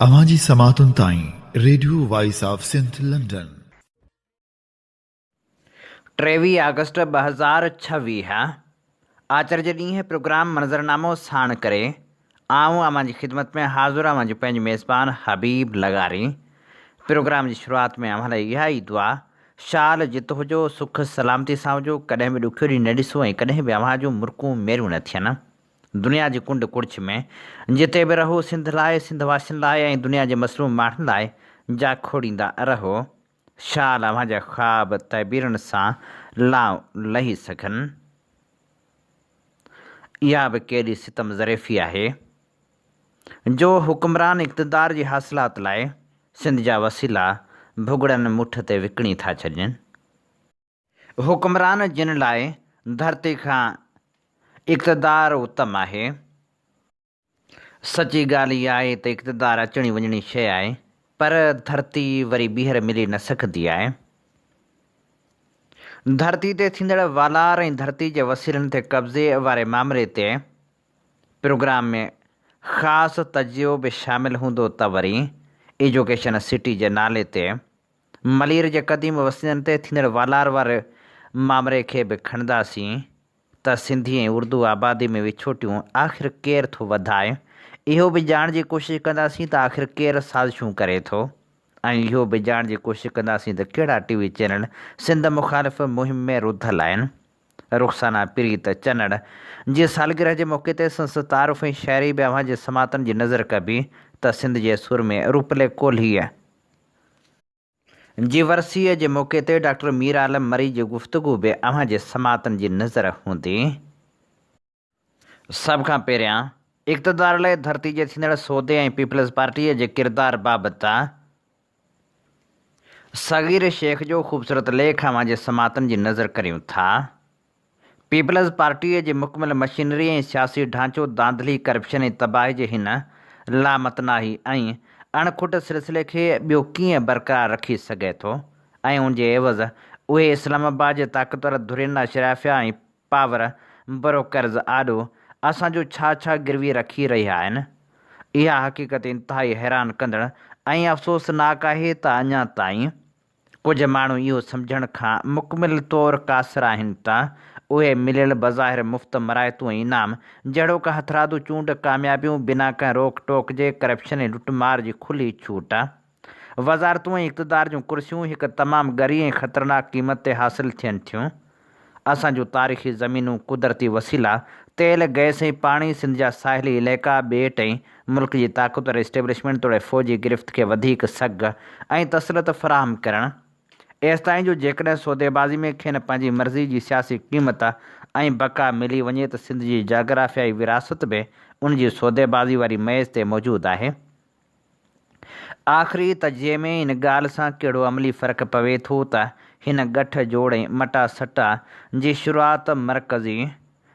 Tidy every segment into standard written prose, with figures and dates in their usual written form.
اوهان جي سماعتن تائين radio voice of Sindh London. 23 August 2026 آچر جي ڏينهن پروگرام منظرنامو ساڻ ڪري آئون اوهان جي خدمت ۾ حاضر اوهان جو پنهنجو ميزبان حبيب لغاري پروگرام جي شروعات ۾ اوهان لاء اها ئي دعا شال جت هجو سک سلامتي سان هجو ڪڏهن به ڏکيو ڏينهن نه ڏسو ۽ ڪڏهن به اوهان جون مرڪون ميريون نه ٿين دنيا جي ڪنڊ ڪڙڇ ۾ جتي به رهو سنڌ لاء، سنڌ واسين لاء ۽ دنيا جي مظلوم ماڻهن لاء جاکوڙيندا رهو. شال اوهان جا خواب تعبيرن سان لانء لهي سگهن. اها به ڪيڏي ستم ظريفي آهي جو حڪمران اقتدار جي حاصلات لاء سنڌ جا وسيلا ڀڳڙن مٺ تي وڪڻي ٿا ڇڏين. حڪمران جن لاء ڌرتي کان اقتدار اتم آهي. سچي ڳالهه اها آهي ته اقتدار اچڻي وڃڻي شيء آهي، پر ڌرتي وري ٻيهر ملي نه سگهندي آهي. ڌرتي تي ٿيندڙ والار ۽ ڌرتي جي وسيلن تي قبضي واري مامري تي پروگرام ۾ خاص تجزيو به شامل هوندو ته وري ايجوڪيشن سٽي جي نالي تي ملير جي قديم وسندين تي ٿيندڙ والار واري مامري کي به کڻنداسين ته سنڌي ۽ اردو آبادي ۾ وڇوٽيون آخر ڪير ٿو وڌائي؟ اهو به ڄاڻڻ جي ڪوشش ڪنداسين ته آخر ڪير سازشون ڪري ٿو؟ ۽ اهو به ڄاڻڻ جي ڪوشش ڪنداسين ته ڪهڙا ٽي وي چينل سنڌ مخالف مهم ۾ رڌل آهن؟ رخسانه پريت چنڙ جي سالگرهه جي موقعي تي سندس تعارف ۽ شاعري به اوهان جي سماعتن جي نظر ڪبي ته سنڌ جي سورمي روپلي ڪولهيء جي ورسيء جي موقعي تي ڊاڪٽر مير عالم مري جي گفتگو به اوهان جي سماعتن جي نظر هوندي. سڀ کان پهريان اقتدار لاء ڌرتي جي ٿيندڙ سودي ۽ پيپلز پارٽيء جي ڪردار بابت صغير شيخ جو خوبصورت ليک اوهان جي سماعتن جي نظر ڪريون ٿا. پيپلز پارٽيء جي مڪمل مشينري ۽ سياسي ڍانچو ڌانڌلي، ڪرپشن ۽ تباهي جي هن لامتناهي ۽ اڻ کٽ سلسلي کي ٻيو ڪيئن برقرار رکي سگهي ٿو ۽ ان جي عيوض اهي اسلام آباد جي طاقتور ڌرين اشرافيا ۽ پاور بروڪرز آڏو اسان جو ڇا ڇا گروي رکي رهيا آهن. اها حقيقت انتهائي حيران ڪندڙ ۽ افسوسناڪ آهي ته اڃا تائين ڪجهه ماڻهو اهو سمجهڻ کان مڪمل طور قاصر آهن ته اهي مليل بظاهر مفت مراعتون ۽ انعام، جهڙوڪ هٿرادو چونڊ ڪاميابيون، بنا ڪنهن روڪ ٽوڪ جي ڪرپشن ۽ لٽ مار جي کلي ڇوٽ، وزارتون ۽ اقتدار جون ڪرسيون هڪ تمام ڳري ۽ خطرناڪ قيمت تي حاصل ٿين ٿيون. اسان جون تاريخي زمينون، قدرتي وسيلا، تيل، گئس ۽ پاڻي، سنڌ جا ساحلي علائقا، ٻيٽ ۽ ملڪ جي طاقتور اسٽيبلشمينٽ توڙي فوجي گرفت کي وڌيڪ سگهه ۽ تسلط فراهم ڪرڻ، ايستائين جو جيڪڏهن سوديبازي ۾ کين پنهنجي مرضي جي سياسي قيمت ۽ بقا ملي وڃي ته سنڌ جي جاگرافيائي وراثت به ان جي سوديبازي واري ميز تي موجود آهي. آخري تجزيي ۾ ان ڳالهه سان ڪهڙو عملي فرق پوي ٿو ته هن ڳٺ جوڙ ۽ مٽا سٽا جي شروعات مرڪزي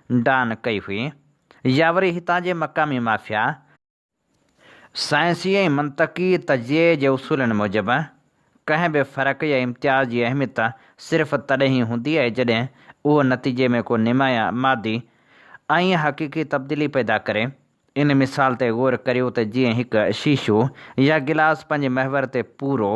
ڊان ڪئي هئي يا وري هتان جي مقامي مافيا؟ سائنسي ۽ منطقي تجزيي جي اصولن موجب ڪنهن به فرق يا امتياز جي اهميت صرف تڏهن ئي هوندي آهي جڏهن اهو نتيجي ۾ ڪو نمايان مادي ۽ حقيقي تبديلي پيدا ڪري. ان مثال تي غور ڪريو ته جيئن هڪ شيشو يا گلاس پنهنجي محور تي پورو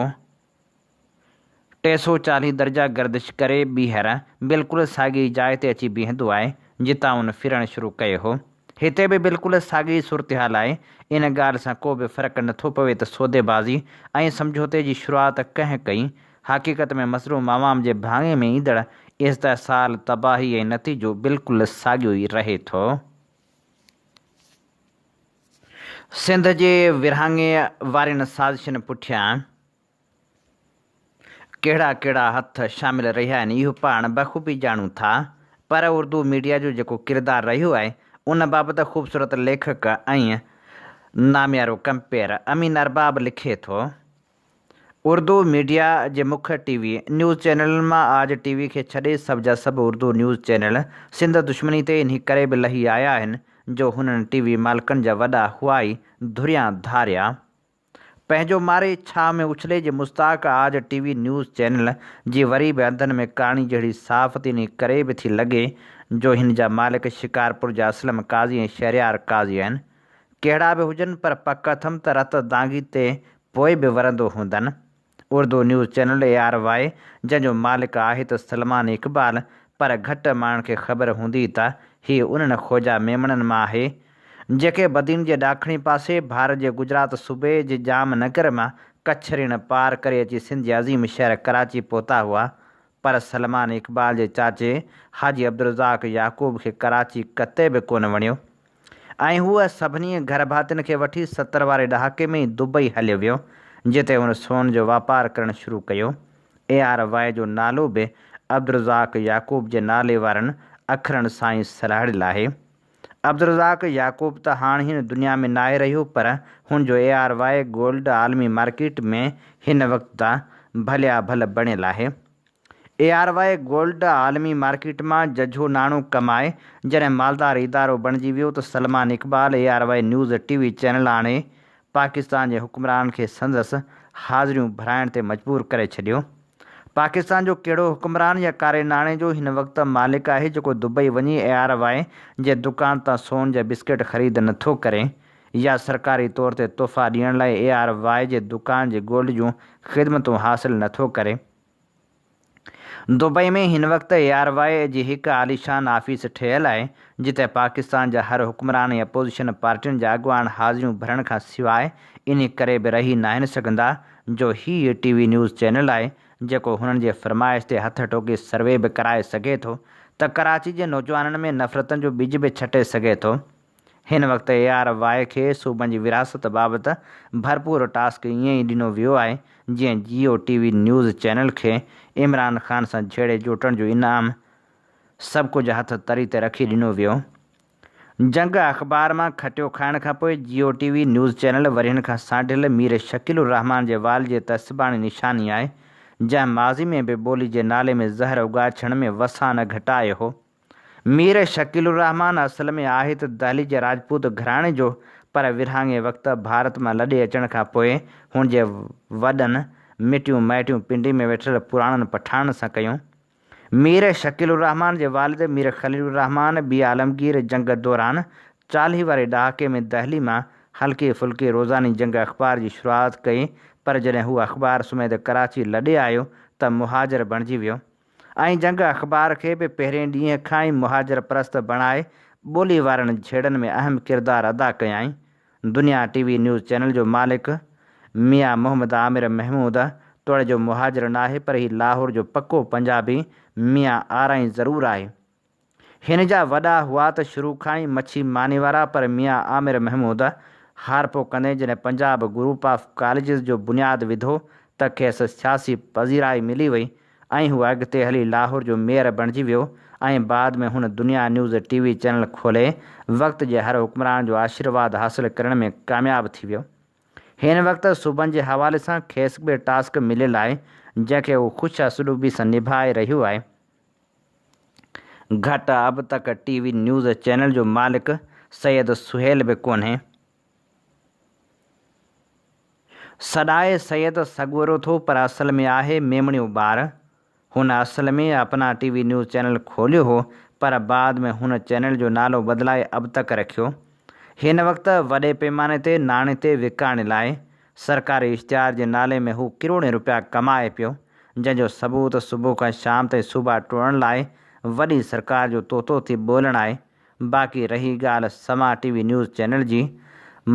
340 درجا گردش ڪري ٻيهر بلڪل ساڳي جاء تي اچي بيهندو آهي جتان ان ڦرڻ شروع ڪيو هو. هتي به بلڪل ساڳي ئي صورتحال آهي. ان ڳالهه سان ڪو به فرق نٿو پوي ته سوديبازي ۽ سمجهوتي جي شروعات ڪنهن ڪئي. حقيقت ۾ مظلوم عوام جي ڀاڱي ۾ ايندڙ استحصال، تباهي ۽ نتيجو بلڪل ساڳيو ئي رهي ٿو. سنڌ جي ورهاڱي وارين سازشن پٺيان ڪهڙا ڪهڙا هٿ شامل رهيا آهن اهو پاڻ بخوبي ڄاڻون ٿا پر اردو ميڊيا جو جيڪو ڪردار رهيو آهي ان بابت خوبصورت ليکڪ ۽ ناميارو ڪمپيئر امين ارباب لکي ٿو. اردو ميڊيا جي مک ٽي وي نيوز چينلن مان آج ٽي وي کي ڇڏي سڀ جا سڀ اردو نيوز چينل سنڌ دشمني تي انهي ڪري به لهي آيا آهن جو هنن ٽي وي مالڪن جا وڏا هئا ئي ڌريان ڌاريا. پنهنجو ماري ڇانو ۾ اڇلي جي مستاق آج ٽي وي نيوز چينل جي وري به انڌن ۾ ڪاڻي جهڙي صحافت انهي ڪري به ٿي لڳي جو هن جا مالڪ شڪارپور جا اسلم قاضي ۽ شهريار قاضي آهن. ڪهڙا به هجن پر پڪ اٿم ته رت دانگي تي پوء به ورندو هوندن. Urdu news channel A R Y جنهن جو مالڪ آهي ته سلمان اقبال پر گهٽ ماڻهن کي خبر هوندي ته هي انهن خوجا ميمڻن مان آهي جيڪي بدين جي ڏاکڻي پاسي ڀارت جي گجرات صوبي جي ڄام نگر مان ڪڇ ريڻ پار ڪري اچي سنڌ جي عظيم شهر ڪراچي پهتا هئا پر سلمان اقبال جي چاچي حاجي عبدالرزاق يعقوب کي ڪراچي قطعي به ڪونه وڻيو ۽ هو سڀني گهر ڀاتين کي وٺي 70 واري ڏهاڪي ۾ ئي دبئي هليو ويو جتي هن سون جو واپار ڪرڻ شروع ڪيو. اي آر وائي جو نالو به عبدالرزاق يعقوب جي نالي وارن اکرن سان ئي سلهاڙيل آهي. عبدالرزاق يعقوب ته هاڻ هن دنيا ۾ ناهي رهيو پر هن جو اي آر وائي گولڊ عالمي مارڪيٽ ۾ هن وقت ته ڀليا ڀل بڻيل آهي. اي آر وائي گولڊ عالمي مارڪيٽ مان ججهو ناڻو ڪمائي جڏهن مالدار ادارو بڻجي ويو ته Salman Iqbal A R Y news T V channel آڻي پاڪستان جي حڪمرانن کي سندس حاضريون ڀرائڻ تي مجبور ڪري ڇڏيو. پاڪستان جو ڪهڙو حڪمران يا ڪاري ناڻي جو هن وقت مالڪ آهي جيڪو دبئي وڃي اي آر وائي جي دڪان تان سون جا بسڪيٽ خريد نه ٿو ڪري يا سرڪاري طور تي تحفا ڏيڻ لاء اي آر وائي جي دڪان جي گولڊ جون خدمتون حاصل نه ٿو ڪري. دبئي ۾ هن وقت اي آر وائي جي هڪ عاليشان آفيس ٺهيل آهي جتي پاڪستان جا هر حڪمران ۽ اپوزيشن پارٽين جا اڳواڻ حاضريون ڀرڻ کان سواء انهي ڪري به رهي ناهن سگهندا جو هي ٽي وي نيوز چينل آهي جيڪو هنن جي فرمائش تي هٿ ٺوڪي سروي به ڪرائي سگهي ٿو ته ڪراچي جي نوجوانن ۾ نفرتن جو ٻج به ڇٽي سگهي ٿو. هن وقت اي آر وائي کي صوبن جي ورهاست بابت ڀرپور ٽاسڪ ائين ئي ڏنو ويو آهي جيئن Geo T V news channel کي عمران خان سان جهيڙي جوٽڻ جو انعام سڀ ڪجهه هٿ تري تي رکي ڏنو ويو. جنگ اخبار مان کٽيو کائڻ کانپوء Geo T V news channel ورهين کان سانڍيل مير شڪيل الرحمان جي والد جي تعصباڻي نشاني آهي، جنهن ماضي ۾ به ٻولي جي نالي ۾ زهر اڳاڇڻ ۾ وسان نه گهٽايو هو. مير شڪيل الرحمان اصل ۾ آهي ته دهلي جي راجپوت گهراڻي جو پر ورهاڱي وقت ڀارت مان لڏي اچڻ کانپوء هن جي وڏن مٽيون مائٽيون پنڊي ۾ ويٺل پراڻن پٺاڻن سان ڪيون. مير شڪيل الرحمان جي والد مير خليل الرحمان ٻي عالمگير جنگ دوران 40 واري ڏهاڪي ۾ دهلي مان هلڪي ڦلڪي روزاني جنگ اخبار جي شروعات ڪئي پر جڏهن هو اخبار سميت ڪراچي لڏي آيو ته مهاجر بڻجي ويو ۽ جنگ اخبار کي به پهرين ڏينهن کان ئي مهاجر پرست بڻائي ٻولي وارن جهيڙن ۾ اهم ڪردار ادا ڪيائين. دنيا ٽي وي نيوز چينل جو مالڪ ميان محمد عامر محمود توڙي جو مهاجر ناهي پر هي لاهور جو پڪو پنجابي ميان آرائين ضرور آهي. هن جا وڏا هئا ته شروع کان ئي مڇي ماني وارا پر ميان عامر محمود هارپو ڪندي جڏهن پنجاب گروپ آف ڪاليجز جو بنياد وڌو ته کيس سياسي پذيرائي ملي وئي ۽ هو اڳتي هلي لاهور جو ميئر بڻجي ويو ۽ بعد ۾ هن دنيا نيوز ٽي وي چينل کولي وقت جي هر حڪمران جو آشيرواد حاصل ڪرڻ ۾ ڪامياب ٿي ويو. هن وقت صوبن جي حوالي سان کيس به ٽاسڪ مليل آهي جنهن کي هو خوش اسلوبي سان نڀائي رهيو آهي. گهٽ اب تڪ ٽي وي نيوز چينل جو مالڪ سيد سهيل به ڪونهي. سڏائي سيد سڳورو ٿو پر اصل ۾ آهي ميمڻيو ٻار. هن اصل ۾ اپنا ٽي وي نيوز چينل کوليو هو پر بعد ۾ هن چينل جو نالو بدلائي اب تڪ رکيو. هن وقت وڏي پيماني تي ناڻي تي وڪاڻيل آهي. سرڪاري اشتهار جي نالي ۾ هو ڪروڙين روپيا ڪمائي پيو جنهن جو ثبوت صبح کان شام تائين صوبا ٽوڙڻ لاء وڏي سرڪار جو طوطو ٿي ٻولڻ آهي. باقي رهي ڳالهه سما ٽي وي نيوز چينل جي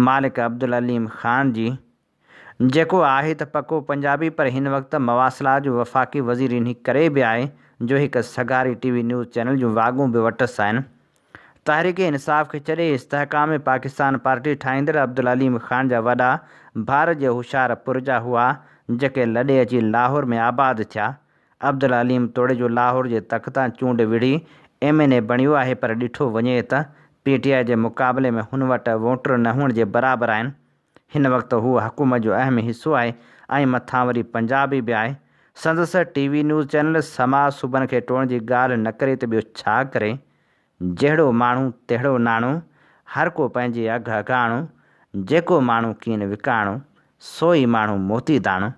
مالڪ عبدالعليم خان جي، جيڪو آهي ته پڪو پنجابي پر هن وقت مواصلات جو وفاقي وزير انهي ڪري به آهي جو هڪ سگهاري ٽي وي نيوز چينل جون واڳون به وٽس آهن. تحريڪ انصاف کي ڇڏي استحڪام پاڪستان پارٽي ٺاهيندڙ عبدالعليم خان جا وڏا ڀارت جي هوشيار پور جا هئا جيڪي لڏي اچي لاهور ۾ آباد ٿيا. عبدالعليم توڙي جو لاهور جي تڪ تان چونڊ وڙهي ايم اين اي بڻيو آهي پر ڏٺو وڃي ته پي ٽي آء جي مقابلي ۾ هن وٽ ووٽر نه هئڻ جي برابر آهن. هن وقت هو حڪومت جو اهم حصو آهي ۽ مٿان وري پنجابي به آهي. سندس ٽي وي نيوز چينل سما صوبن کي ٽوڙڻ جي ڳالهه نه ڪري ته ٻيو ڇا ڪري؟ جهڙو ماڻهو تهڙو ناڻو، هر ڪو پنهنجي اگهه اگهاڻو، جيڪو ماڻهو ڪين وڪاڻو، سو ئي ماڻهو موتي داڻو.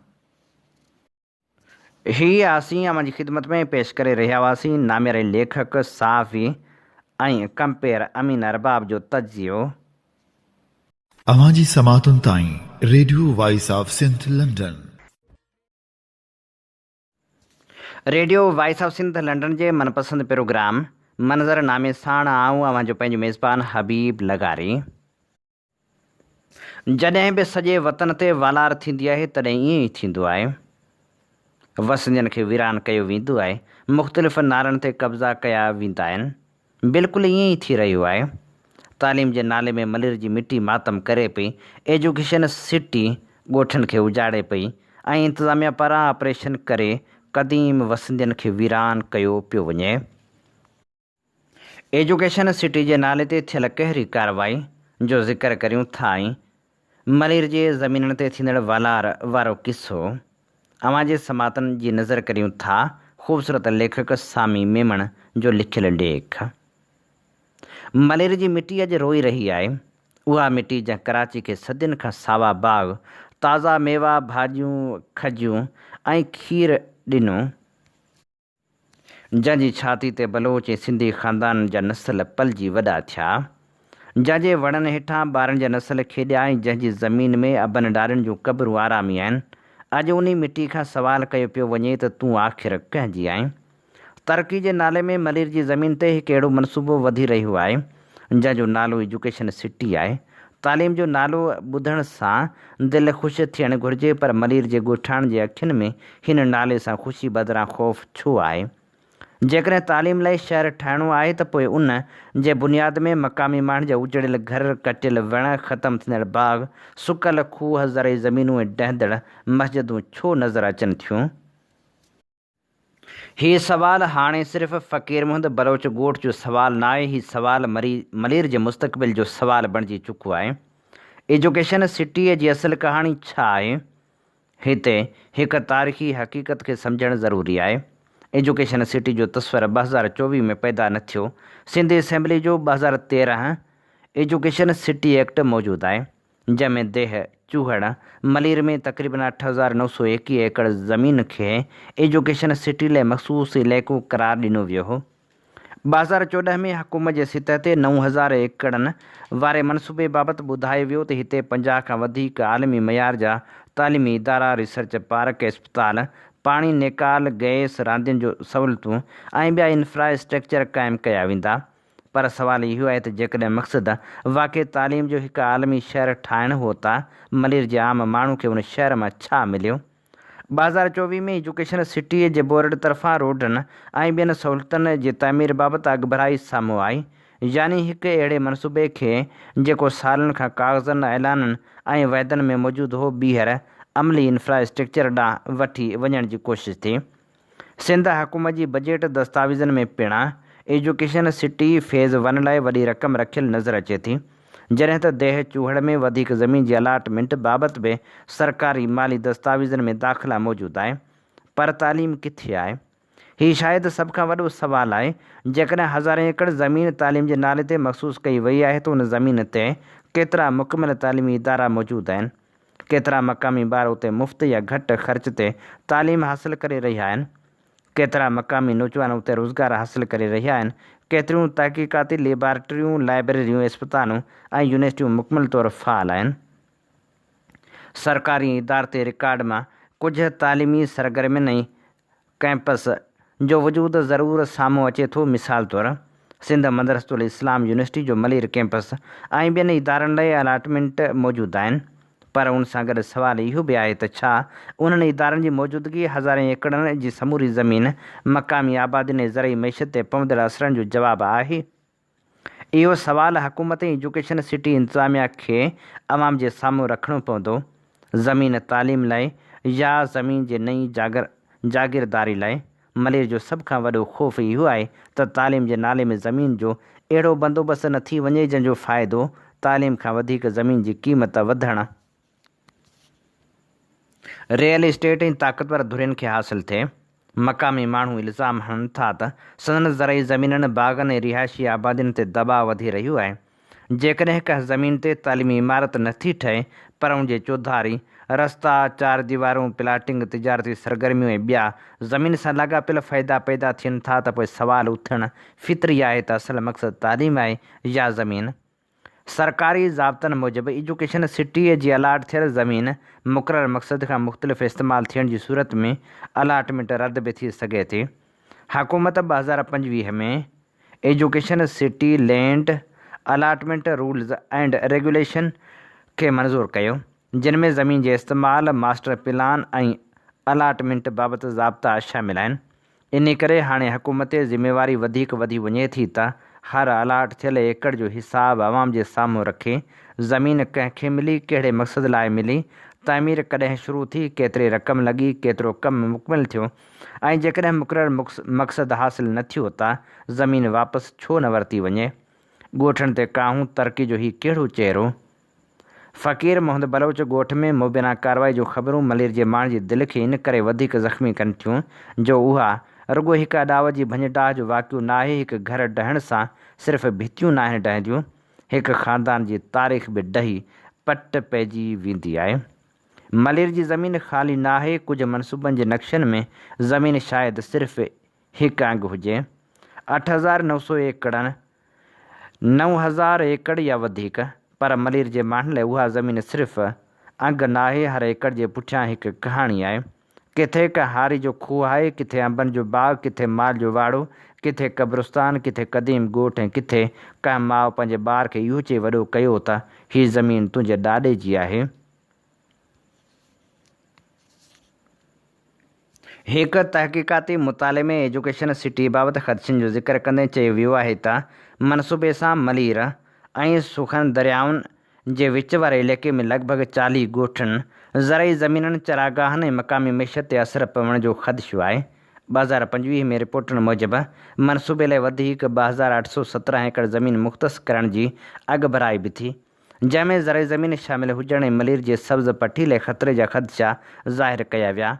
هي اسين اوهان جي خدمت ۾ پيش ڪري رهيا هئاسين نامياري ليکڪ، صحافي ۽ ڪمپيئر امين ارباب جو تجزيو. اوهان جي سماعتن تائين radio voice of Sindh London. Radio voice of Sindh London جي من پسند پروگرام منظر نامي ساڻ آئون اوهان جو پنهنجو ميزبان حبيب لغاري. جڏهن به سڄي وطن تي والار ٿيندي آهي تڏهن ائين ئي ٿيندو آهي. وسندين کي ويران ڪيو ويندو آهي، مختلف نعرن تي قبضا ڪيا ويندا آهن. بلڪل ائين ئي ٿي رهيو آهي. تعليم جي نالي ۾ ملير جي مٽي ماتم ڪري پئي، ايجوڪيشن سٽي ڳوٺن کي اجاڙي پئي ۽ انتظاميا پاران آپريشن ڪري قديم وسندين کي ويران ڪيو پيو وڃي. ايجوڪيشن سٽي جي نالي تي ٿيل قهري ڪارروائي جو ذڪر ڪريون ٿا ۽ ملير جي زمينن تي ٿيندڙ والار وارو قصو اوهان جي سماعتن جي نظر ڪريون ٿا خوبصورت ليکڪ سامي ميمڻ جو لکيل ليک ملير جي مٽي اڄ روئي رهي آهي اها مٽي جنهن ڪراچي کي صدين کان ساوا باغ تازا ميوا ڀاڄيون کجيون ۽ کير ڏنو. جنهن جي ڇاتي تي بلوچ ۽ سنڌي خاندانن جا نسل پلجي وڏا ٿيا، جنهن جي وڻن هيٺان ٻارن جا نسل کيڏيا ۽ جنهن جي زمين ۾ ابن ڏاڏن جون قبرون آرامي آهن، اڄ انهي مٽي کان سوال ڪيو پيو وڃي ته تون آخر ڪنهن جي آهين؟ ترقي جي نالي ۾ ملير جي زمين تي هڪ اهڙو منصوبو وڌي رهيو آهي، جنهن جو نالو ايجوڪيشن سٽي آهي. تعليم جو نالو ٻڌڻ سان دل خوش ٿيڻ گهرجي پر ملير جي ڳوٺاڻن جي اکين ۾ هن نالي سان خوشي بدران خوف ڇو آهي؟ جيڪڏهن تعليم لاء شهر ٺاهڻو آهي ته پوء ان جي بنياد ۾ مقامي ماڻهن جا اجڙيل گهر، ڪٽيل وڻ، ختم ٿيندڙ باغ، سڪل کوهه، زرعي زمينون ۽ ڊهندڙ مسجدون ڇو نظر اچن ٿيون؟ هي سوال هاڻي صرف فقير محمد بلوچ ڳوٺ جو سوال ناهي، هي سوال ملير جي مستقبل جو سوال بڻجي چڪو آهي. ايجوڪيشن سٽيء جي اصل ڪهاڻي ڇا آهي؟ هتي هڪ تاريخي حقيقت کي سمجهڻ ضروري آهي. ايجوڪيشن سٽي جو تصور 2024 ۾ پيدا نه ٿيو. سنڌ اسيمبلي جو 2013 ايجوڪيشن سٽي ايڪٽ موجود آهي. جنهن ۾ ديهه چوهڙ، ملير ۾ تقريبن 8921 ايڪڙ زمين کي ايجوڪيشن سٽي لاء مخصوص علائقو قرار ڏنو ويو هو. 2014 ۾ حڪومت جي سطح تي 9000 ايڪڙن واري منصوبي بابت ٻڌايو ويو ته هتي 50 کان وڌيڪ عالمي معيار جا تعليمي ادارا، ريسرچ پارڪ، اسپتال، پاڻي نيڪال، گئس، راندين جو سهولتون ۽ ٻيا انفراسٽرڪچر قائم ڪيا ويندا. پر سوال اهو آهي ته جيڪڏهن مقصد واقعي تعليم جو هڪ عالمي شهر ٺاهڻ هو ته ملير جي عام ماڻهو کي ان شهر مان ڇا مليو؟ 2024 ۾ ايجوڪيشن سٽيء جي بورڊ طرفان روڊن ۽ ٻين سهولتن جي تعمير بابت اڳڀرائي سامهون آئي، يعني هڪ اهڙي منصوبي کي جيڪو سالن کان ڪاغذن، اعلانن ۽ وعدن ۾ موجود هو، ٻيهر عملي انفراسٽرڪچر ڏانهن وٺي وڃڻ جي ڪوشش ٿي. سنڌ حڪومت جي بجيٽ دستاويزن ۾ پڻ ايجوڪيشن سٽي فيز ون لاء وڏي رقم رکيل نظر اچي ٿي، جڏهن ته ديهه چوهڙ ۾ وڌيڪ زمين جي الاٽمينٽ بابت به سرڪاري مالي دستاويزن ۾ داخلا موجود آهي، پر تعليم ڪٿي آهي؟ هي شايد سڀ کان وڏو سوال آهي، جيڪڏهن هزارين ايڪڙ زمين تعليم جي نالي تي مخصوص ڪئي وئي آهي ته ان زمين تي ڪيترا مڪمل تعليمي ادارا موجود آهن؟ ڪيترا مقامي ٻار اتي مفت يا گهٽ خرچ تي تعليم حاصل ڪري رهيا آهن؟ ڪيترا مقامي نوجوان اتي روزگار حاصل ڪري رهيا آهن؟ ڪيتريون تحقيقاتي ليبارٽريون، لائبريريون، اسپتالون ۽ يونيورسٽيون مڪمل طور فعال آهن؟ سرڪاري ۽ ادارتي رڪارڊ مان ڪجهه تعليمي سرگرمين ۽ ڪئمپس جو وجود ضرور سامهون اچي ٿو، مثال طور، سنڌ مدرسة الاسلام يونيورسٽي جو ملير ڪئمپس ۽ ٻين ادارن لاء الاٽمينٽ موجود آهن، پر ان سان گڏ سوال اهو به آهي ته ڇا انهن ادارن جي موجودگي هزارين ايڪڙن جي سموري زمين، مقامي آبادين ۽ زرعي معيشت تي پوندڙ اثرن جو جواب آهي؟ اهو سوال حڪومت ۽ ايجوڪيشن سٽي انتظاميا کي عوام جي سامهون رکڻو پوندو. زمين تعليم لاء يا زمين جي نئين جاگيرداري لاء؟ ملير جو سڀ کان وڏو خوف اهو آهي ته تعليم جي نالي ۾ زمين جو اهڙو بندوبست نه ٿي وڃي جنهن جو فائدو تعليم کان وڌيڪ زمين جي قيمت وڌڻ، ريئل اسٽيٽ ۽ طاقتور ڌرين کي حاصل ٿئي. مقامي ماڻهو الزام هڻن ٿا ته سندن زرعي زمينن، باغن ۽ رهائشي آبادين تي دٻاء وڌي رهيو آهي. جيڪڏهن ڪنهن زمين تي تعليمي عمارت نه ٿي ٺهي پر ان جي چوڌاري رستا، چار ديوارون، پلاٽنگ، تجارتي سرگرميون ۽ ٻيا زمين سان لاڳاپيل فائدا پيدا ٿين ٿا ته پوء سوال اٿڻ فطري آهي ته اصل مقصد تعليم آهي يا زمين؟ سرڪاري ضابطن موجب ايجوڪيشن سٽيء جي الاٽ ٿيل زمين مقرر مقصد کان مختلف استعمال ٿيڻ جي صورت ۾ الاٽمينٽ رد به ٿي سگهي ٿي. حڪومت 2025 ۾ education city land allotment rules and regulation کي منظور ڪيو، جن ۾ زمين جي استعمال، ماسٽر پلان ۽ الاٽمينٽ بابت ضابطا شامل آهن. انهي ڪري هاڻي حڪومت تي ذميواري وڌيڪ وڌي وڃي ٿي ته هر الاٽ ٿيل ايڪڙ جو حساب عوام جي سامهون رکي، زمين ڪنهن کي ملي، ڪهڙي مقصد لاء ملي، تعمير ڪڏهن شروع ٿي، ڪيتري رقم لڳي، ڪيترو ڪم مڪمل ٿيو ۽ جيڪڏهن مقرر مقصد حاصل نه ٿيو ته زمين واپس ڇو نه ورتي وڃي؟ ڳوٺن تي ڪاهون، ترقي جو هي ڪهڙو چهرو؟ فقير محمد بلوچ ڳوٺ ۾ مبينا ڪارروائي جون خبرون ملير جي ماڻهن جي دل کي ان ڪري وڌيڪ زخمي ڪن ٿيون جو اها رڳو هڪ اڏاوت جي ڀڃ ڊاهه جو واقعو ناهي هڪ گهر ڊهڻ سان صرف ڀتيون ناهن ڊهنديون هڪ خاندان جي تاريخ به ڊهي پٽ پئجي ويندي آهي. ملير جي زمين خالي ناهي ڪجهه منصوبن جي نقشن ۾ زمين شايد صرف هڪ انگ هجي 8900 ايڪڙن 9000 ايڪڙ يا وڌيڪ، پر ملير جي ماڻهن لاء اها زمين صرف انگ ناهي، هر ايڪڙ جي پٺيان هڪ ڪهاڻي آهي. ڪٿي ڪنهن هاري جو کوهه آهي، ڪٿي انبن جو باغ، ڪٿي مال جو واڙو، ڪٿي قبرستان، ڪٿي قديم ڳوٺ ۽ ڪٿي ڪنهن ماء پنهنجي ٻار کي اهو چئي وڏو ڪيو ته هي زمين تنهنجي ڏاڏي جي آهي. هڪ تحقيقاتي مطالعي ۾ ايجوڪيشن سٽي بابت خدشن جو ذڪر ڪندي چيو ويو آهي ته منصوبي سان ملير ۽ سخن دريائن جي وچ واري علائقي ۾ لڳ ڀڳ 40 ڳوٺن، زرعي زمينن، چراگاهن ۽ مقامي معيشت تي اثر پوڻ جو خدشو آهي. 2025 ۾ رپورٽن موجب منصوبي لاء وڌيڪ 2817 ايڪڙ زمين مختص ڪرڻ جي اڳڀرائي به ٿي. جنهن ۾ زرعي زمين شامل هجڻ ۽ ملير جي سبز پٺي لاء خطري جا خدشا ظاهر ڪيا ويا.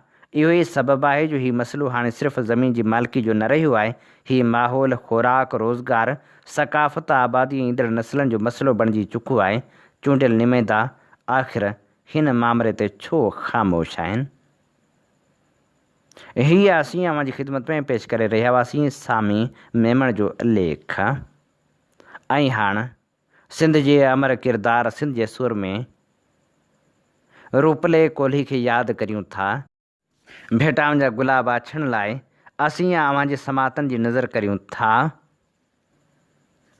اهو ئي سبب آهي جو هي مسئلو هاڻي صرف زمين جي مالڪي جو نه رهيو آهي، هي ماحول، خوراڪ، روزگار، ثقافت، آبادي ۽ ايندڙ نسلن جو مسئلو بڻجي چڪو آهي. چونڊيل نمائندا آخر هن مامري تي ڇو خاموش آهن؟ هي اسين اوهان جي خدمت ۾ پيش ڪري رهيا هئاسين سامي ميمڻ جو ليک ۽ هاڻ سنڌ جي امر ڪردار سنڌ جي سورمي روپلي ڪولهي کي ياد ڪريون ٿا. ڀيٽائن جا گلاب آڇڻ لاء اسين اوهان جي سماعتن جي نظر ڪريون ٿا.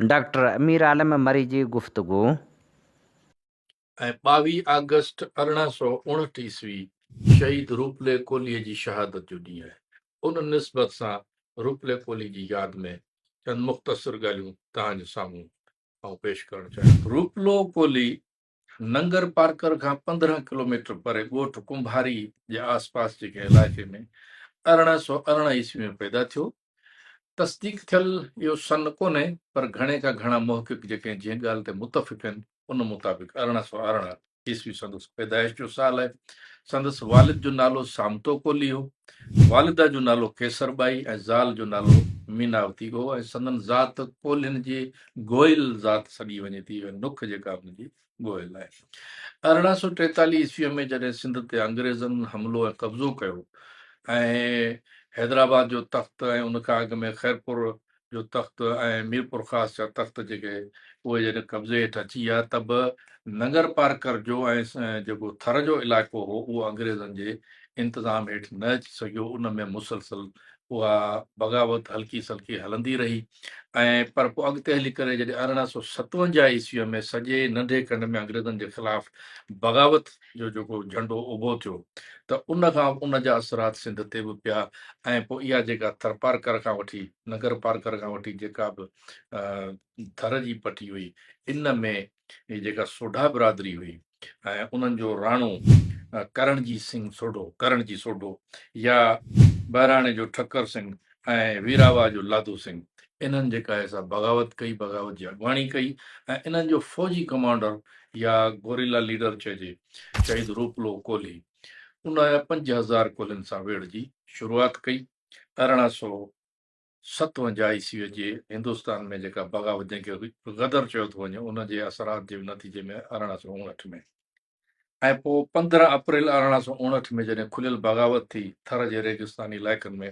ڊاڪٽر امير عالم مري جي گفتگو. ۽ 22 آگسٽ 1859 عيسوي شهيد روپلي ڪولهي جي شهادت جو ڏينهن آهي. ان نسبت سان روپلي ڪولهي جي ياد ۾ چند مختصر ڳالهيون توهان جي سامهون آئون پيش ڪرڻ چاهيان ٿو. روپلو ڪولهي ننگر پارڪر کان 15 ڪلوميٽر پري ڳوٺ ڪنڀاري جي آس پاس جي ڪنهن علائقي ۾ 1818 عيسوي ۾ پيدا ٿيو. تصديق ٿيل اهو سن ڪونهي پر گهڻي کان گهڻا محقق جيڪي جنهن ڳالهه تي متفق آهن ان مطابق 1818 عيسوي سندس پيدائش جو سال آهي. سندس والد جو نالو سامتو ڪولهي هو. والده جو نالو ڪيسر ٻائي ۽ زال جو نالو ميناوتي هو ۽ سندن ذات ڪولهين جي گوئل ذات سڏي وڃي ٿي ۽ نک جيڪا ان جي گوئل آهي. 1843 عيسويء ۾ جڏهن سنڌ تي انگريزن حملو ۽ قبضو ڪيو ۽ حيدرآباد جو تخت ۽ ان کان اڳ ۾ خيرپور جو تخت ۽ ميرپورخاص جا تخت جيڪي اهي جڏهن قبضي هيٺ اچي ويا ته به ننگرپارڪر جو ۽ جيڪو ٿر جو علائقو هو اهو انگريزن جي انتظام هيٺ نه اچي سگهيو ان ۾ مسلسل اها بغاوت هلڪي سلڪي هلندي رهي ۽ پر پوء اڳتي هلي ڪري جڏهن 1857 عيسويء ۾ سڄي ننڍي کنڊ ۾ انگريزن جي خلاف بغاوت جو جيڪو جهنڊو اڀو ٿيو ته ان کان ان جا اثرات سنڌ تي به پيا ۽ پوء اها جيڪا ٿرپارڪر کان وٺي ننگر پارڪر کان وٺي جيڪا به ٿر جي پٽي هئي ان ۾ هي جيڪا سوڍا برادري هئي ۽ انهن جو راڻو ڪرڻجي سنگهه سوڍو، ڪرڻجي سوڍو، يا بهراڻي جو ٺڪر سنگهه ۽ ويراواهه جو لاڌو سنگهه انهن جيڪا آهي سا بغاوت ڪئي، بغاوت جي اڳواڻي ڪئي ۽ انهن جو فوجي ڪمانڊر يا گوريلا ليڊر چئجي شهيد روپلو ڪولهي ان 5000 ڪولهين سان ويڙهه جي شروعات ڪئي. 1857 عيسويء جي هندستان ۾ جيڪا بغاوت جنهن کي غدر چيو ٿو وڃي ان جي اثرات جي نتيجي ۾ 1859 ۾. ۽ پوء 15 اپريل 1859 ۾ جڏهن کليل بغاوت ٿي، ٿر جي ريگستاني علائقن ۾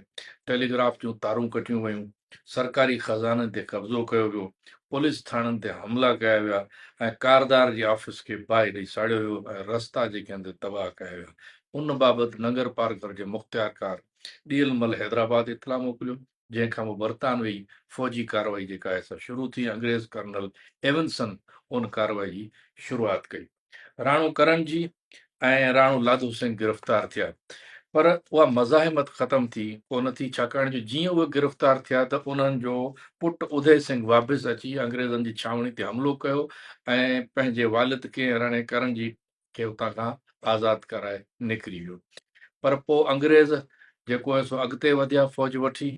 ٽيليگراف جون تارون ڪٽيون ويون، سرڪاري خزانن تي قبضو ڪيو ويو، پوليس ٿاڻن تي حملا ڪيا ويا ۽ ڪاردار جي آفيس کي باهه ڏئي ساڙيو ويو ۽ رستا جيڪي آهن سي تباهه ڪيا ويا. ان بابت ننگرپارڪر جي مختيارڪار ڏيل مل حيدرآباد اطلاع موڪليو، جنهن کان پوء برطانوي فوجي ڪارروائي جيڪا آهي سا شروع ٿي ۽ انگريز ڪرنل ايونسن ان ڪارروائي جي شروعات ڪئي. راڻو ڪرن جي ۽ راڻو لاڌو سنگهه گرفتار ٿيا پر اها مزاحمت ختم ٿي ڪونه ٿي ڇاڪاڻ جو جيئن اهي گرفتار ٿيا ته انهن جو پٽ اڌي سنگهه واپس اچي انگريزن جي ڇانوڻي تي حملو ڪيو ۽ پنهنجي والد کي ۽ راڻي ڪرن جي کي اتان کان آزاد ڪرائي نڪري ويو پر پوء انگريز جيڪو آهي سو اڳتي وڌيا فوج وٺي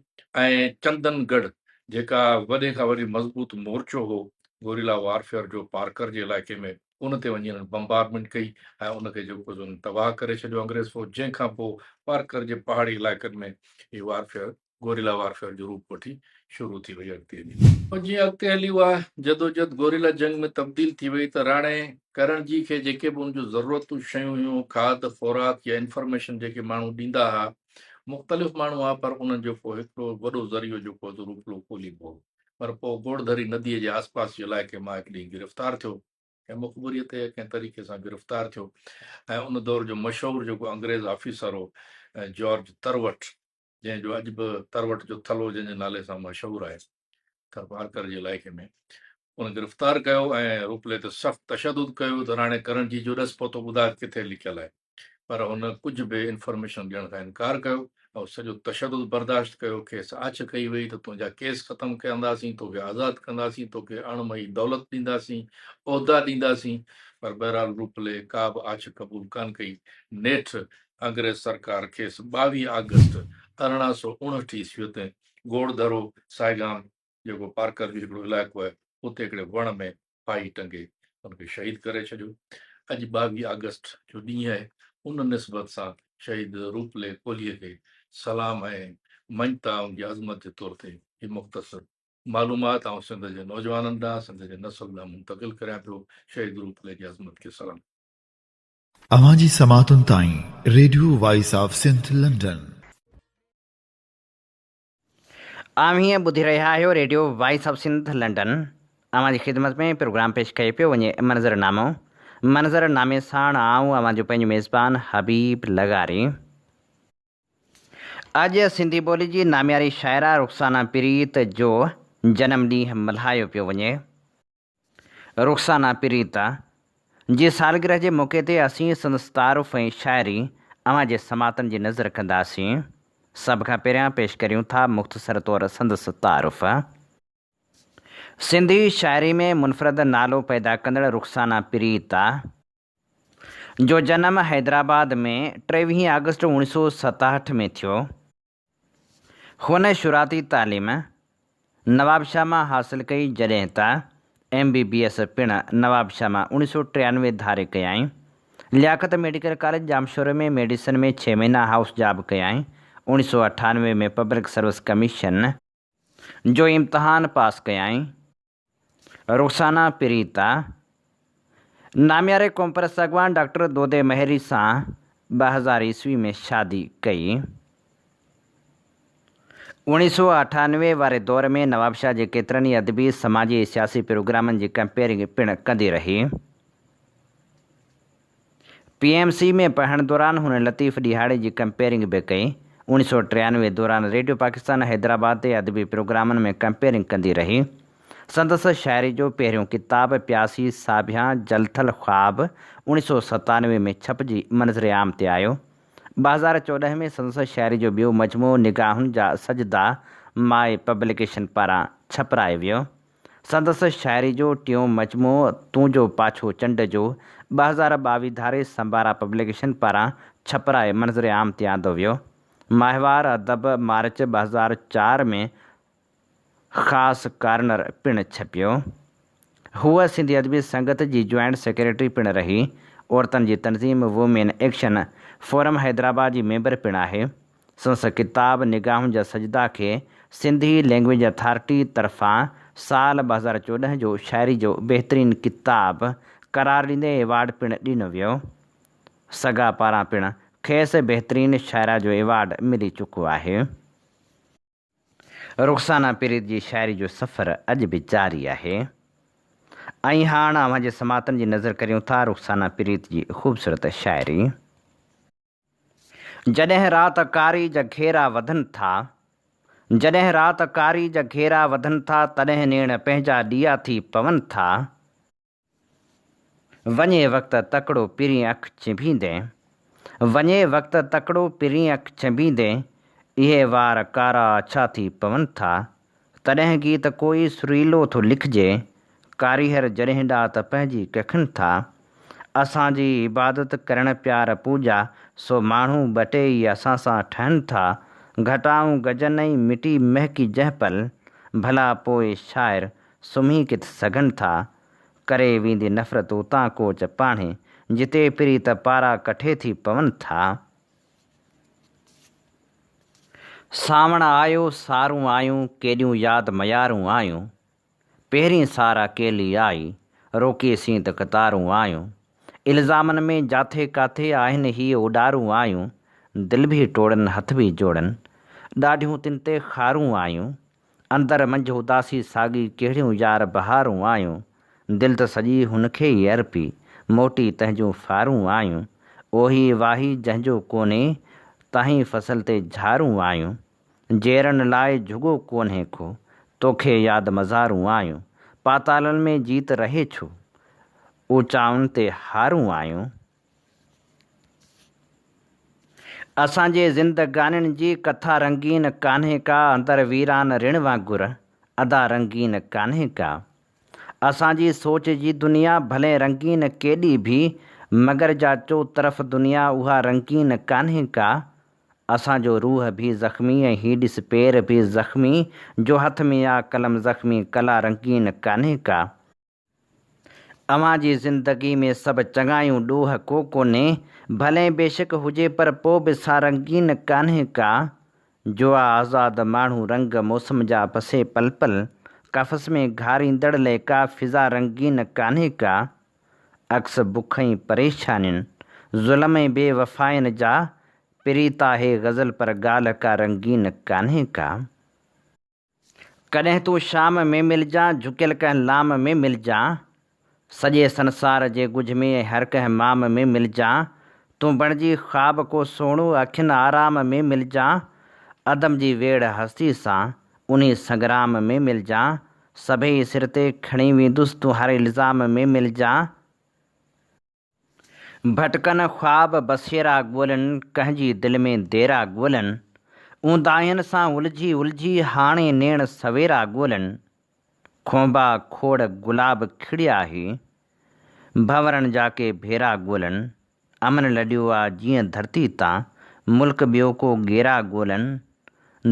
۽ چندن ڳڙهه جيڪا وڏي کان وڏي مضبوط مورچو هو گوريلا وارفيئر جو پارڪر جي علائقي ۾ ان تي وڃي انهن بمبارمينٽ ڪئي ۽ ان کي جيڪو سو انهن تباهه ڪري ڇڏيو انگريز فوج جنهن کان پوء پارڪر جي پهاڙي علائقن ۾ هي وارفيئر گوريلا وارفيئر جو روپ وٺي شروع ٿي وئي اڳتي هلي. پوء جيئن اڳتي هلي اها جدوجھد گوريلا جنگ ۾ تبديل ٿي وئي ته راڻي ڪرڻ جي کي جيڪي به ان جون ضرورتون شيون هيون کاڌ خوراڪ يا انفارميشن جيڪي ماڻهو ڏيندا ها مختلف ماڻهو ها پر انهن جو پوء هڪڙو وڏو ذريعو جيڪو هو سو روپلو ڪولهي به هو. پر پوء گوڙڌري نديء جي آسپاس جي علائقي مان هڪ ڏينهن گرفتار ٿيو. ڪنهن مخبريء تي يا ڪنهن طريقي سان گرفتار ٿيو ۽ ان دور جو مشهور جيڪو انگريز آفيسر هو جارج تروٽ، جنهن جو اڄ به تروٽ جو ٿلهو جنهن جي نالي سان مشهور آهي ٿرپارڪر جي علائقي ۾، ان گرفتار ڪيو ۽ روپلي تي سخت تشدد ڪيو ته راڻي ڪرڻجي جو ڏس پتو ٻڌاء ته ڪٿي لڪيل آهي. پر هن ڪجهه به انفارميشن ڏيڻ کان انڪار ڪيو ۽ سڄو تشدد برداشت ڪيو، کيس آڇ ڪئي وئي ته تنهنجا ڪيس ختم ڪنداسين، توکي آزاد ڪنداسين، توکي اڻ مئي دولت ڏينداسين، عهدا ڏينداسين، پر بهرحال روپلي ڪا به آڇ قبول ڪانه ڪئي، نيٺ انگريز سرڪار کيس 22 آگسٽ 1859 عيسويء تي گوڙڌرو سائگام جيڪو پارڪر جو هڪڙو علائقو آهي، اتي هڪڙي وڻ ۾ ڦاهي ٽنگي ان کي شهيد ڪري ڇڏيو. اڄ 22 آگسٽ جو ڏينهن آهي، ان نسبت سان شهيد روپلي ڪولهيء کي سلام ۽ مڃتا ان جي عظمت جي طور تي هي مختصر معلومات آئون سنڌ جي نوجوانن ڏانهن، سنڌ جي نسل ڏانهن منتقل ڪريان پيو. شهيد روپلي جي عظمت کي سلام. اوهان جي سماعتن تائين radio voice of Sindh London. اوهين ٻڌي رهيا آهيو radio voice of Sindh London. اوهان جي خدمت ۾ پروگرام پيش ڪيو پيو وڃي منظر نامو. منظر نامي ساڻ آئون اوهان جو پنهنجو ميزبان حبيب لغاري. اڄ سنڌي ٻولي جي نامياري شاعره رخسانه پريت جو جنم ڏينهن ملهايو پيو وڃي. رخسانه پريت جي سالگرهه جي موقعي تي اسين سندس تعارف ۽ شاعري اوهان جي سماعتن جي نظر ڪنداسين. سڀ کان پهريان پيش ڪريون ٿا مختصر طور سندس تعارف. سنڌي شاعري ۾ منفرد نالو پيدا ڪندڙ رخسانه پريت جو جنم حيدرآباد ۾ ٽيويهين آگسٽ اوڻيهه سو ستاهٺ ۾ ٿيو. هن شروعاتي تعليم نوابشاهه مان حاصل ڪئي جڏهن ته ايم بي بي ايس پڻ نوابشاهه مان 1993 ڌاري ڪيائين. لياقت ميڊيڪل ڪاليج ڄامشوري ۾ ميڊيسن ۾ ڇهه مهينا هائوس جاب ڪيائين. 1998 ۾ پبلڪ سروس ڪميشن جو امتحان پاس ڪيائين. رخسانه پريتا، نامياري قومپرست اڳواڻ ڊاڪٽر دودي مهيري سان 2000 عيسوي ۾ شادي ڪئي. 1998 واري دور ۾ نوابشاهه جي ڪيترن ئي ادبي، سماجي ۽ سياسي پروگرامن جي ڪمپيئرنگ پڻ ڪندي رهي. پي ايم سي ۾ پڙهڻ دوران هن لطيف ڏيهاڙي جي ڪمپيئرنگ به ڪئي. 1993 دوران ريڊيو پاڪستان حيدرآباد تي ادبي پروگرامن ۾ ڪمپيئرنگ ڪندي رهي. سندس شاعري جو پهريون ڪتاب پياسي ساڀيان جلٿل خواب 1997 ۾ ڇپجي منظر عام تي آيو. 2014 ۾ سندس شاعري جو ٻيو مجموعو نگاهن جا سجدا ماء پبليڪيشن پاران ڇپرايو ويو. سندس شاعري جو ٽيون مجموعو تون جو پاڇو چنڊ جو 2022 ڌاري سمبارا پبليڪيشن پاران ڇپرائي منظر عام تي آندو ويو. ماهوار ادب مارچ 2004 ۾ خاص ڪارنر پڻ ڇپيو. هوء سنڌي ادبي سنگت جي جوائنٽ سيڪريٽري پڻ رهي. عورتن جي تنظيم وومين ايڪشن فورم حيدرآباد جي ميمبر پڻ آهي. سندس ڪتاب نگاهن جا سجدا کي سنڌي لينگويج اٿارٽي طرفان سال 2014 جو شاعري جو بهترين ڪتاب قرار ڏيندي ايوارڊ پڻ ڏنو ويو. سگا پاران پڻ کيس بهترين شاعره جو ايوارڊ ملي چڪو آهي. رخسانه پريت جي شاعري جو سفر اڄ به جاري آهي. ۽ هاڻ اوهان جي سماعتن جي نظر ڪريون ٿا رخسانه پريت جي خوبصورت شاعري. جڏهن رات ڪاري جا گهيرا وڌن ٿا. جڏهن رات ڪاري جا گهيرا وڌن ٿا تڏهن نيڻ پنهنجا ڏيئا ٿي پون ٿا. وڃي وقت تڪڙو پرين اک ڇنڀيندين. وڃي وقت تڪڙو پرين اک ڇنڀيندين، اهي وار ڪارا اڇا ٿي پون ٿا. تڏهن گيت ڪوئي سريلو ٿو لکجي، ڪاريهر جڏهن ڏات پنهنجي ڪکن ٿا. اسان جي عبادت ڪرڻ پيار پوڄا، سو ماڻهو ٻه ٽي ئي اسان سان ٺهن ٿا. گهٽائون گجن ۽ مٽي مهڪي جنهن پل، ڀلا پوء شاعر سمهي ڪٿ سگهن ٿا. ڪري ويندي نفرت اتان ڪوچ پاڻهي، جتي پريت پارا ڪٺي ٿي پون ٿا. سانوڻ آيو سارون آيون، ڪيڏيون ياد ميارون آيون. پهرين سار اڪيلي آئي، روڪي سين ته قطارون آيون. الزامن ۾ جاٿي ڪاٿي آهن هي اڏارون آيون. دل ڀي ٽوڙن هٿ ڀي جوڙن، ڏاڍيون تن تي خارون آيون. اندر منجهه اداسي ساڳي ڪهڙيون يار بهارون آيون دل ته سڄي هن کي ئي ارپي موٽي تنهنجون ڦارون آيون اوهي واهي جنهن جو ڪونهي تنهين فصل تي جهارون آيون جيئرن لاء جهڳو ڪونهي ڪو توکي ياد مزارون آيون پاتالن ۾ جيت رهي ڇو اوچائن تي هارون آيون. اسان جي زندگانين جي ڪٿا رنگين ڪانهي ڪا اندر ويران رڻ وانگر ادا رنگين ڪانهي ڪا اسان جي سوچ جي دنيا ڀلين رنگين ڪيڏي ڀي مگر جا چو طرف دنيا اها رنگين ڪانهي ڪا اسان جو روح ڀي زخمي ۽ هي ڏس پير ڀي زخمي جو هٿ ۾ آ قلم زخمي ڪلا رنگين ڪانهي ڪا. اوهان جي زندگي ۾ سڀ چڱايون ڏوهه ڪو ڪونهي، ڀلين بيشڪ هجي پر پو به سا رنگين ڪانهي ڪا، جو آ آزاد ماڻهو رنگ موسم جا پسي پل پل، قفس ۾ گهاريندڙ لئه ڪا فضا رنگين ڪانهي ڪا، عڪس بک ۽ پريشانين، ظلم ۽ بي وفائين جا، پريت آهي غزل پر ڳالهه ڪا رنگين ڪانهي ڪا. ڪڏهن تون شام ۾ ملجان، جهڪيل ڪنهن لام ۾ ملجان. سڄي سنسار جي ڳجهه ۾ ۽ هر ڪنهن مام ۾ ملجان. تون بڻجي خواب ڪو سهڻو، اکين آرام ۾ ملجان. عدم جي ويڙهه هستي سان، انهي سنگرام ۾ ملجان. سڀئي سر تي کڻي ويندس، تون هر الزام ۾ ملجان. ڀٽڪن خواب بسيرا ڳولن، ڪنهن جي دل ۾ ديرا ڳولن. اونداهين سان الجهي الجهي هاڻي نيڻ سويرا ڳولن. کونبا کوڙ گلاب کڙيا هي، ڀنورن جا ڪي ڀيرا ڳولن. امن لڏيو آ جيئن ڌرتي تان، ملڪ ٻيو ڪو ڳيرا ڳولن.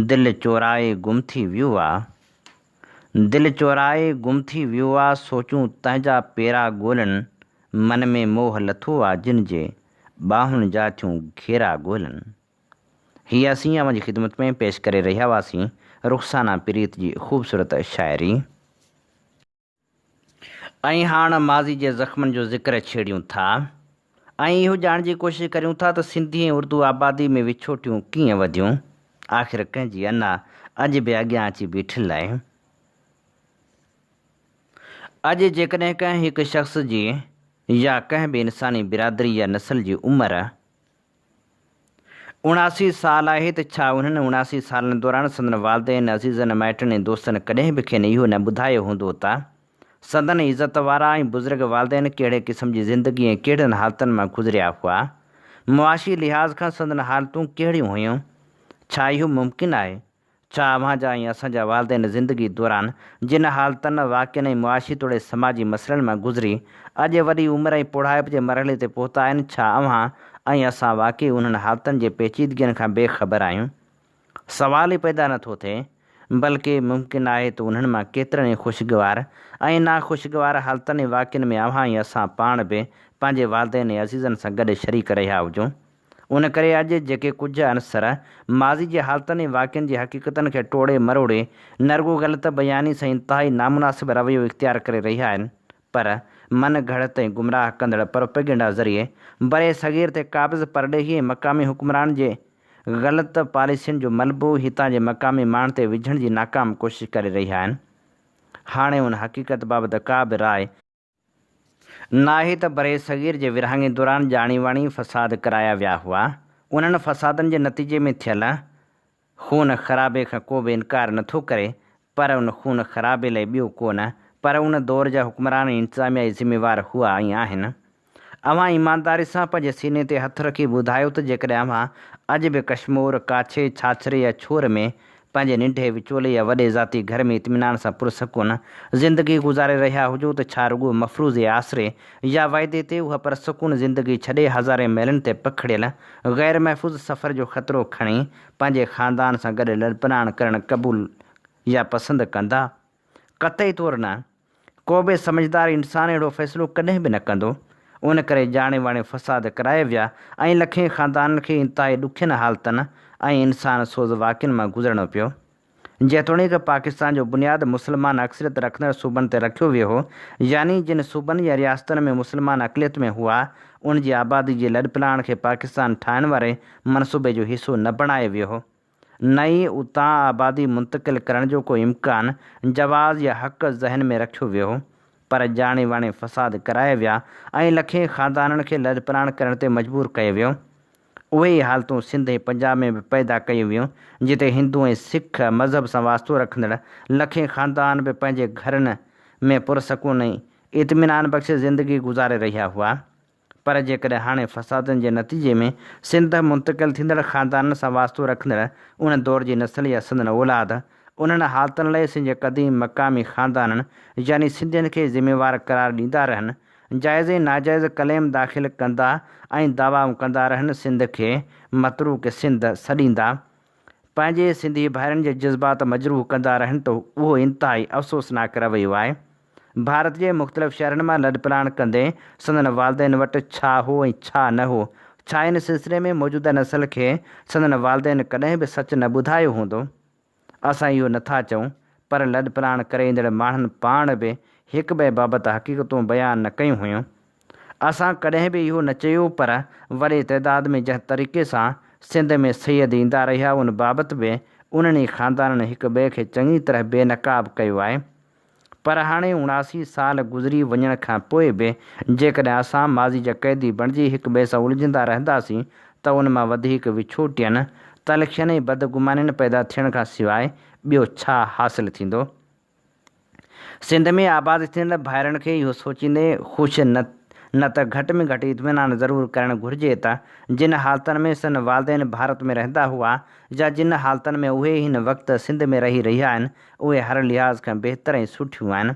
دل چورائي گم ٿي ويو آ. دل چورائي گم ٿي ويو آ، سوچون تنهنجا پيرا ڳولن. من ۾ موهه لٿو آ جن جي، ٻانهن جا ٿيون گهيرا ڳولن. هي اسين اوهان جي خدمت ۾ پيش ڪري رهيا هئاسين رخسانه پريت جي خوبصورت شاعري. ۽ هاڻ ماضي جي زخمن جو ذڪر ڇيڙيون ٿا ۽ اهو ڄاڻڻ جي ڪوشش ڪريون ٿا ته سنڌي ۽ اردو آبادي ۾ وڇوٽيون ڪيئن وڌيون، آخر ڪنهن جي انا اڄ به اڳيان اچي بيٺل آهي. اڄ جيڪڏهن ڪنهن هڪ شخص جي يا ڪنهن به انساني برادري يا نسل جي عمر 79 سال آهي ته ڇا انهن 79 سالن دوران سندن والدين، عزيزن، مائٽن ۽ دوستن ڪڏهن به کين اهو نه ٻڌايو هوندو ته سندن عزت وارا ۽ بزرگ والدين ڪهڙي قسم جي زندگي ۽ ڪهڙين حالتن مان گذريا هئا؟ معاشي لحاظ کان سندن حالتون ڪهڙيون هيون؟ ڇا اهو ممڪن آهي ڇا اوهان جا ۽ اسان جا والدين زندگي دوران جن حالتن، واقعن ۽ معاشي توڙي سماجي مسئلن مان گذري اڄ وڏي عمر ۽ پوڙهائپ جي مرحلي تي پهتا آهن، ڇا اوهان ۽ اسان واقعي انهن حالتن جي پيچيدگين کان بي خبر آهيون؟ سوال ئي پيدا نه ٿو ٿئي، بلڪه ممڪن آهي ته انهن مان ڪيترن ئي خوشگوار ۽ ناخوشگوار حالتن ۽ واقعن ۾ اوهان ۽ اسان پاڻ به پنهنجي والدين ۽ عزيزن سان گڏ شريڪ رهيا هجون. ان ڪري اڄ جيڪي ڪجهه عنصر ماضي جي حالتن ۽ واقعن جي حقيقتن کي ٽوڙي مروڙي نه رڳو غلط بياني سان انتهائي نامناسب رويو اختيار ڪري رهيا آهن پر من گهڙت ۽ گمراهه ڪندڙ پروپيگنڊا ذريعي برصغير تي قابض پرڏيهي ۽ مقامي حڪمرانن جي غلط پاليسين جو ملبو هتان جي مقامي ماڻهن تي وجهڻ جي ناڪام ڪوشش ڪري رهيا آهن. هاڻي ان حقيقت بابت ڪا به راء ناهي ته برصغير جي ورهاڱي دوران ڄاڻي واڻي فساد ڪرايا ويا هئا. انهن فسادن جي نتيجي ۾ ٿيل خون خرابي کان ڪو به انڪار نه ٿو ڪري پر ان خون خرابي لئي ٻيو ڪو نه پر ان دور جا حڪمران ۽ انتظاميا ئي ذميوار هئا ۽ آهن. اوهان ايمانداري سان پنهنجي سيني تي هٿ رکي ٻڌايو ته جيڪڏهن اوهان اڄ به ڪشمور، ڪاڇي، ڇاڇري يا ڇور ۾ پنهنجي ننڍي، وچولي يا وڏي ذاتي گهر ۾ اطمينان سان پرسڪون زندگي گذاري رهيا هجو ته ڇا رڳو مفروضي آسري يا وعدي تي اها پرسڪون زندگي ڇڏي هزارين ميلن تي پکڙيل غير محفوظ سفر جو خطرو کڻي پنهنجي خاندان سان گڏ لڏپلاڻ ڪرڻ قبول يا پسند ڪندا؟ قطعي طور نه. ڪو به سمجهدار انسان اهڙو فيصلو ڪڏهن به نه ڪندو. ان ڪري ڄاڻي واڻي فساد ڪرايا ويا ۽ لکين خاندانن کي انتهائي ڏکين حالتن ۽ انسان سوز واقعن مان گذرڻو پيو. جيتوڻيڪ پاڪستان جو بنياد مسلمان اڪثريت رکندڙ صوبن تي رکيو ويو هو، يعني جن صوبن يا رياستن ۾ مسلمان اقليت ۾ هئا، ان جي آبادي جي لڏپلاڻ کي پاڪستان ٺاهڻ واري منصوبي جو حصو نه بڻايو ويو هو، نه ئي اتان آبادي منتقل ڪرڻ جو ڪو امڪان، جواز يا حق ذهن ۾ رکيو ويو هو، پر ڄاڻي واڻي فساد ڪرايا ويا ۽ لکين خاندانن کي لڏپلاڻ ڪرڻ تي مجبور ڪيو ويو. اهي ئي حالتون سنڌ ۽ پنجاب ۾ به پيدا ڪيون ويون، جتي هندو ۽ سک مذهب سان واسطو رکندڙ لکين خاندان به پنهنجي گهرن ۾ پرسڪون ۽ اطمينان بخش زندگي گذاري رهيا هئا. پر جيڪڏهن هاڻي فسادن جي نتيجي ۾ سنڌ منتقل ٿيندڙ خاندانن سان واسطو رکندڙ ان دور جي نسل يا سندن اولاد انهن حالتن لئه سنڌ جي قديم مقامي خاندانن يعني سنڌين کي ذميوار قرار ڏيندا رهن جائز ۽ ناجائز ڪليم داخل ڪندا ۽ دعوائون ڪندا رهن سنڌ کي متروڪ سنڌ سڏيندا پنهنجي سنڌي ڀائرن جي جذبات مجروح ڪندا رهن ته اهو انتهائي افسوسناڪ رويو آهي. ڀارت جي مختلف شهرن مان لڏپلاڻ ڪندي سندن والدين وٽ ڇا هو ۽ ڇا نه هو ڇا ان سلسلي ۾ موجوده نسل کي سندن والدين ڪڏهن به سچ نه ٻڌايو هوندو؟ اسان اهو نه ٿا چئون، پر لڏپلاڻ ڪري ايندڙ ماڻهن پاڻ به هڪٻئي بابت حقيقتون بيان نه ڪيون هيون. اسان ڪڏهن به اهو نه چيو پر وڏي تعداد ۾ جنهن طريقي سان سنڌ ۾ سيد ايندا رهيا ان بابت به انهن ئي خاندانن هڪ ٻئي کي چڱي طرح بي نقاب ڪيو آهي. پر هاڻي 79 سال گذري وڃڻ کان پوء به جيڪڏهن اسان ماضي جا قيدي بڻجي هڪ ٻئي سان الجهندا رهنداسين ته ان مان وڌيڪ وڇوٽين، تلخين ۽ بدگمانين پيدا ٿيڻ کان سواء ٻيو ڇا حاصل ٿيندو؟ سنڌ ۾ آباد ٿيندڙ ڀائرن کي اهو سوچيندي خوش نه نه ته گهٽ ۾ گهٽ اطمينان ضرور ڪرڻ گهرجي ته جن حالتن ۾ سن والدين ڀارت ۾ رهندا هئا يا جن حالتن ۾ اهي هن وقت سنڌ ۾ رهي رهيا آهن اهي هر لحاظ کان بهتر ۽ سٺيون آهن.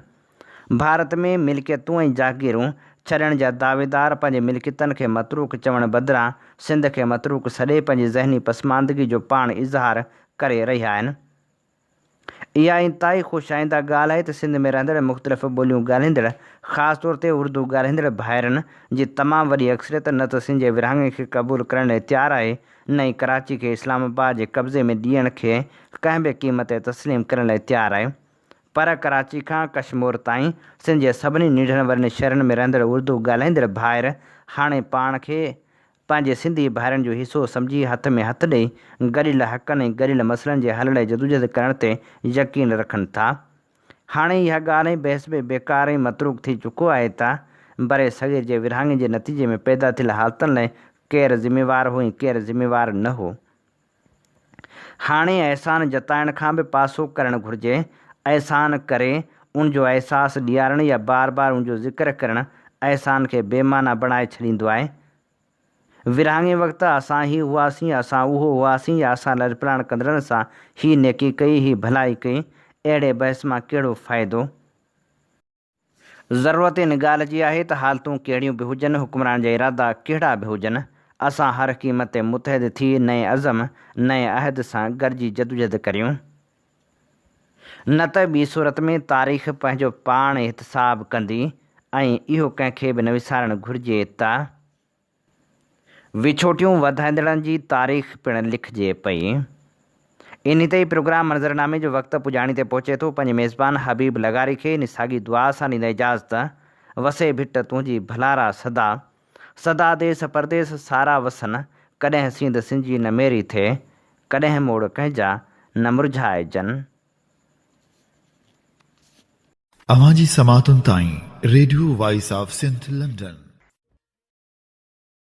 ڀارت ۾ ملڪيتون ۽ جاگيرون ڇڏڻ جا دعويدار پنهنجي ملڪيتن کي متروڪ چوڻ بدران سنڌ کي متروڪ سڏي پنهنجي ذهني پسماندگي جو پاڻ اظهار ڪري رهيا آهن. اها انتهائي خوش آئنده ڳالهه آهي ته سنڌ ۾ رهندڙ مختلف ٻوليون ڳالهيندڙ خاص طور تي اردو ڳالهيندڙ ڀائرن جي تمام وڏي اڪثريت نه ته سنڌ جي ورهاڱي کي قبول ڪرڻ لاء تيار آهي نه ئي ڪراچي کي اسلام آباد جي قبضي ۾ ڏيڻ کي ڪنهن به قيمت تي تسليم ڪرڻ لاء تيار آهي پر ڪراچي کان ڪشمور تائين سنڌ جي سڀني ننڍن وڏن شهرن ۾ رهندڙ اردو ڳالهائيندڙ ڀائر هاڻي پاڻ کي پنهنجي سنڌي ڀائرن جو حصو سمجهي هٿ ۾ هٿ ڏئي گڏيل حقن ۽ گڏيل مسئلن جي حل لاء جدوجهد ڪرڻ تي يقين رکن ٿا. هاڻي اها ڳالهه ۽ بحث به بيڪار ۽ متروڪ ٿي چڪو آهي ته برصغير جي ورهاڱي جي نتيجي ۾ پيدا ٿيل حالتن لاء ڪير ذميوار هو ۽ ڪير ذميوار نه هو. هاڻي احسان جتائڻ کان به پاسو ڪرڻ گهرجي. احسان ڪري ان جو احساس ڏيارڻ يا بار بار ان جو ذڪر ڪرڻ احسان کي بي معنيٰ بڻائي ڇڏيندو آهي. ورهاڱي وقت اسان هي هئاسين، اسان اهو هئاسين يا اسان لڏپلاڻ ڪندڙن سان هي نيڪي ڪئي، هي ڀلائي ڪئي، اهڙي بحث مان ڪهڙو فائدو؟ ضرورت ان ڳالهه جي آهي ته حالتون ڪهڙيون به هجن، حڪمران جا ارادا ڪهڙا به هجن، اسان هر قيمت تي متحد ٿي نئين عزم، نئين عهد سان گڏجي جدوجهد ڪريون. نه ته ٻي صورت ۾ تاريخ پنهنجو پاڻ احتساب ڪندي ۽ اهو ڪنهن کي به نه وسارڻ گهرجي ته. وڇوٽيون وڌائيندڙن جي تاريخ پڻ لکجي پئي. انهي تي ئي پروگرام منظرنامي جو وقت پڄاڻي تي پهچي ٿو. پنهنجي ميزبان حبيب لغاري کي انهي ساڳي دعا سان ڏيندا اجازت. وسي ڀٽ تنهنجي ڀلارا سدا. سدا ديس پرديس سارا وسن، ڪڏهن سينڌ سنجي نه ميري ٿئي، ڪڏهن موڙ ڪنهن جا نه مرجهائجن. اوهان جي سماعتن تائين radio voice of Sindh London.